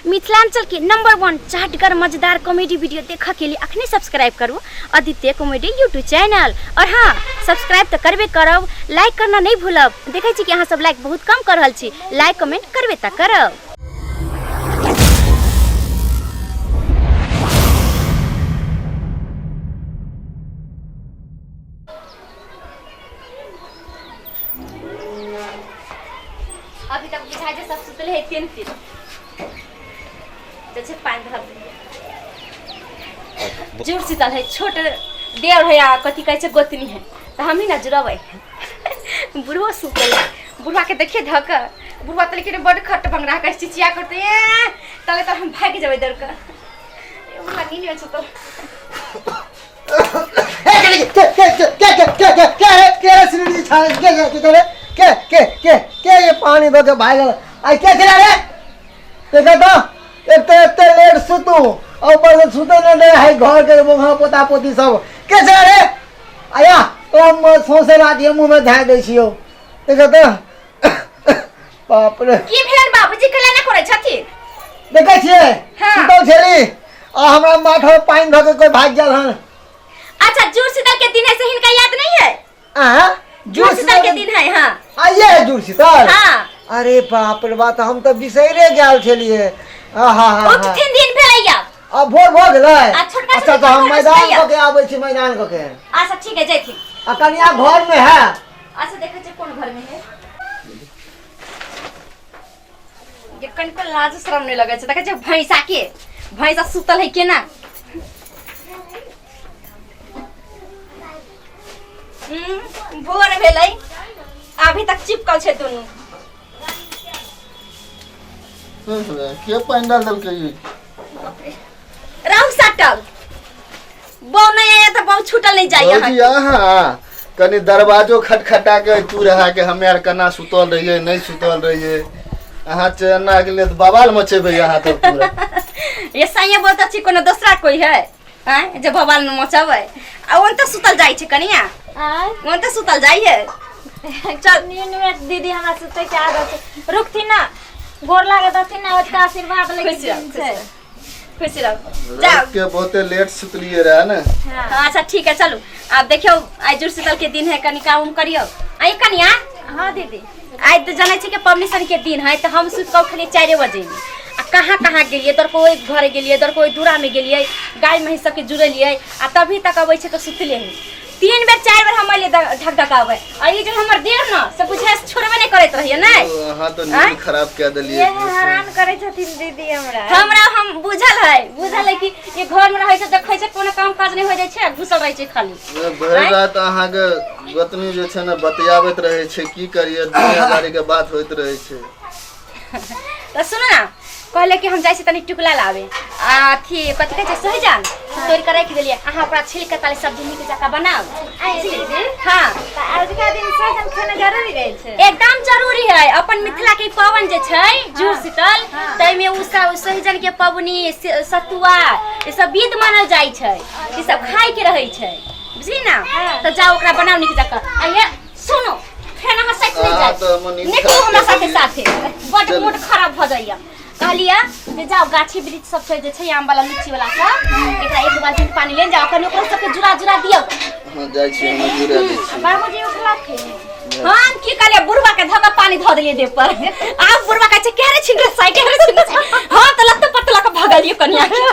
मिथिलांचल के नंबर 1 चाटगर मजेदार comedy video देखऽ के लिए अखने सब्सक्राइब करू आदित्य कॉमेडी यूट्यूब चैनल। और हाँ, सब्सक्राइब तो करबे करब, लाइक करना नहीं भूलब। देखै छी कि अहाँ सब लाइक बहुत कम कर रहल छी, लाइक कमेंट करबे त करब। अभी तक बुझाइ छै सब सुतले है तीन तीन जे छै पानि धर जुड़ शीतल है, छोट देवर है आ कथी कहै छै गोतनी है, तऽ हमही ने जुड़बै। बुढ़ो सुतल है, बुढ़वा के देखिए धक बुढ़वा तऽ लेकिन बड खट भंगरा के चिचिया करते ए तले तऽ हम भागि जेबै दौड़ कऽ। बुढ़वा नींद में सुतल। के के के के के के के के के श्री जी छाले के के के के के के के ये पानी दो के भागल आई के खेला रे? देखा तो एक तो एते लेट सुतू और ऊपर से सुते न दे है घर के बोखा पोता पोती सब के छे रे? आया तो सौंसे रात ये मुंह में धाय दै छियो। देखा तो बाप रे, की भेलन बाबूजी? कला ना करै छथिन? देखै छियै? हाँ। सुतल छली आ हमरा माथा में पानि धऽ के कोई भागि गेल हन। अच्छा, जुड़ शीतल के दिन है से हिनका याद नहीं है? आ जुड़ शीतल के दिन है। हाँ, आइए है जुड़ शीतल। हाँ। अरे बाप रे बाप, हम तऽ बिसैरे गेल छलियै। हा हा हा। उठथिन दिन भेलैया। अब भोर भऽ गेलै। आ छोटका अच्छा, तऽ हम मैदान कऽ के आबै छी, मैदान कऽ के। अच्छा ठीक है, जयथिन। आ कनिया घर में है? अच्छा, देखै छियै कोन घर में है। ये कनिको लाज शरम नहीं लगै छै। देखै छियै भैंसा के, भैंसा सुतल है केना। भोर भेलै, अभी तक चिपकल छै दुनू। के पानि डाल देलकै ई? राहु सटल बौ नहीं आया तो बौ छूटल नहीं जाइए। भौजी, अहाँ कनि दरवाजो खटखटा के तू रहा के हमे आर केना सुतल रहियै, नहीं सुतल रहियै। अहाँ चेन्ना के लिए तऽ बवाल मचेबै अहाँ तऽ पूरा। ये साइया बहुत अच्छी, कोनो दोसरा कोई है हैं जे बवाल न मचाबै। आ ओन तऽ सुतल जाइ छै कनिया, ओन तऽ सुतल जाइ है। चल नींद में दीदी हमरा सुतै के आदत छै। रुकथिन ना, गोर लागत हथिन ना, ओतका आशीर्वाद लैके खुश रह, दिन खुश छै। रह, खुश रह, जाओ। रात के बहुते लेट सुतलियै रहे ने। हाँ। अच्छा ठीक है, चलू। आब देखियौ, आइ जुड़ शीतल के दिन है, कनि काम उम करियौ। आई कनिया। हाँ दीदी। आइ तऽ जानै छी कि पबनी सन के दिन है, तऽ हम सुति कऽ उठलियै 4 बजे में। आ कहाँ कहाँ गेलियै, दर कोई घरे गेलियै, दर कोई दूरा में गेलियै, गाय महींस सबके जुड़ेलियै, आ तभी तक अबै छै तऽ सुतले है। 3 बेर 4 बेर हम अलियै ढक ढकाबै। आ ई जे हमर देर न से बुझाय से छोड़बे नहि करैत रहियै नै। ओ, अहाँ तऽ नींद खराब कए देलियै। ये हरान करै छथिन दीदी हमरा। हमरा हम बुझल है, बुझल है कि ई घर में रहै छै, देखै छै कोनो काम काज नहि हो जाइ छै, घुसल रहै छै खाली। भरि रात अहाँके गोतनी जे छै ने बतियाबैत रहै छै, की करियै, दुनियादारी के बात होइत रहै छै। तऽ सुनू ना, कहले कि हम जाइ छी तनी टुकला लाबे, आ अथी कथी कहै छै सोहिजन तोड़ि कऽ राखि देलियै, अहाँ ओकरा छील कऽ ताले सब्जी नीक जकाँ बनाउ। आइ दीदी? हाँ। तऽ आजुका दिन सोहिजन खेनाइ जरूरी रहै छै? एकदम जरूरी है। अपन मिथिला के पावन जे छै जुड़ शीतल, ताहिमे उ सब सोहिजन के पबनी, सतुआ, ई सब विध मानल जाइ छै, ई सब खाय के रहै छै, बुझली ना? तऽ जाउ ओकरा बनाउ नीक जकाँ। आ ये सुनो, फेर अहाँ सच नहीं अहाँ जाए तऽ हमर नींद निकलू खराब हमरा कऽ साथे देलियै। साथे बड चलू। मूड खराब भऽ जाइया। कहलियै जे जाउ गाछी वृक्ष सब छै जे छै आम वाला लीची वाला सब, एकरा एक बाल्टी पानी लेने जाउ, कनि ओकरो सबके जुड़ा जुड़ा दियौ। हाँ, जाइ छी, हम जुड़ा दै छी। बाबूजी उठलखिन? हम की कहलियै, बुढ़वा के धऽ कऽ पानी धऽ देलियै देह पर। आब बुढ़वा कहै छै के रे छिनरे साइ, के रे छिनरे साइ। हम तऽ लत्त पत्त लऽ कऽ भगलियै कनिया के,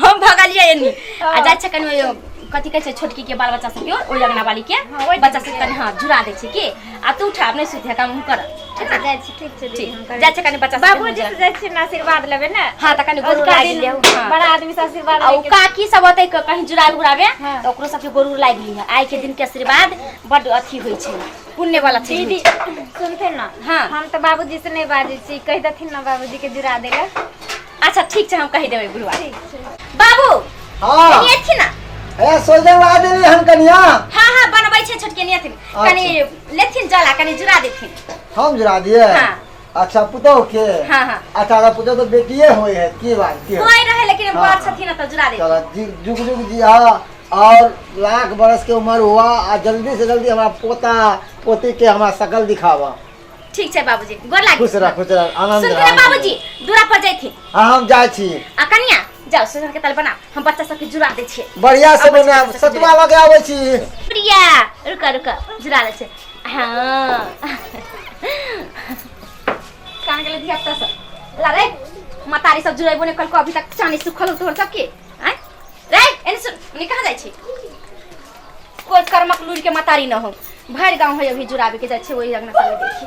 हम भगलियै एनी। आ जाइ छै कनि ओइ कथी कहै छै छोटकी के बाल बच्चा सबके, ओहि अंगना वाली के हाँ, ओहि बच्चा सबके कनि हाँ जुड़ा दै छै की। आ तू उठा, अपने सुति काम हम करब, ठीक अच्छा ना? जाइ छी, ठीक छै दीदी, ठीक हम करै जाइ छै कनि बच्चा सबके बाबूजी से जाइ छी ने आशीर्वाद लेबै ने। हाँ, तऽ कनि गोर अजुका लागि दिन लियौ। हाँ। बड़ा आदमी से आशीर्वाद आ ओ लैके। काकी सब अतै कहीं जुड़ाबे उड़ाबे हाँ। तऽ ओकरो सबके गोर उर लागि लिहे। आइ के दिन के आशीर्वाद बड अथी होइ छै, पुण्य वाला चीज होइ दीदी छै। सुनथिन ना? हाँ। हम तऽ बाबूजी से नहि बाजै छी, कहि देथिन ना बाबूजी के जुड़ा दै लए। अच्छा ठीक छै, हम कहि देबै बुढ़वा। ठीक छै। बाबू। हाँ। कनि एथिन ना। ए सोजन ला देली हन कनिया। हाँ हाँ, बनबै छै छोटके, नहीं एथिन। अच्छा। कनि लेथिन जल आ कनि जुड़ा देथिन। हम जुड़ा दिए? हाँ। अच्छा, पुतोह के? हाँ हाँ। अच्छा, तो पुतोह तो बेटिए होए है की बात की है? कोई रहे लेकिन हाँ, बड़ हाँ। छथिन ना तऽ जुड़ा देथिन। चलो जी, जुग जुग जी। हाँ, और लाख बरस के उम्र हुआ आ जल्दी से जल्दी हमारा पोता पोती के हमारा शकल दिखावा। ठीक छै बाबूजी, गोर लागी। खुश रह, खुश रह, आनंद सुनथिन रह। ना बाबूजी, दूरा पर जैथिन। हाँ, हम जाइ छी। आ कनिया जाउ, सोहन के ताल बनाउ, हम बच्चा सबके जुड़ा दै छियै। बढ़िया से आबै छी, बनायब। बच्चा सबके। सतुआ लऽ के आबै छी। प्रिया, रुका रुका, जुड़ा दै छै। हाँ, कहाँ गेलै धिया पुता सब? ला रे मतारी सब, जुड़ेबो नहि कलको अभी तक। चानी सुखल हो तोहर सबके? आँय रे, एने सुन, ओने कहाँ जाइ छी? कोई कर्मक लूर के मतारी न हो, भरि गाँव है अभी जुड़ाबे के जाइ छै। वही अंगना सब देखी।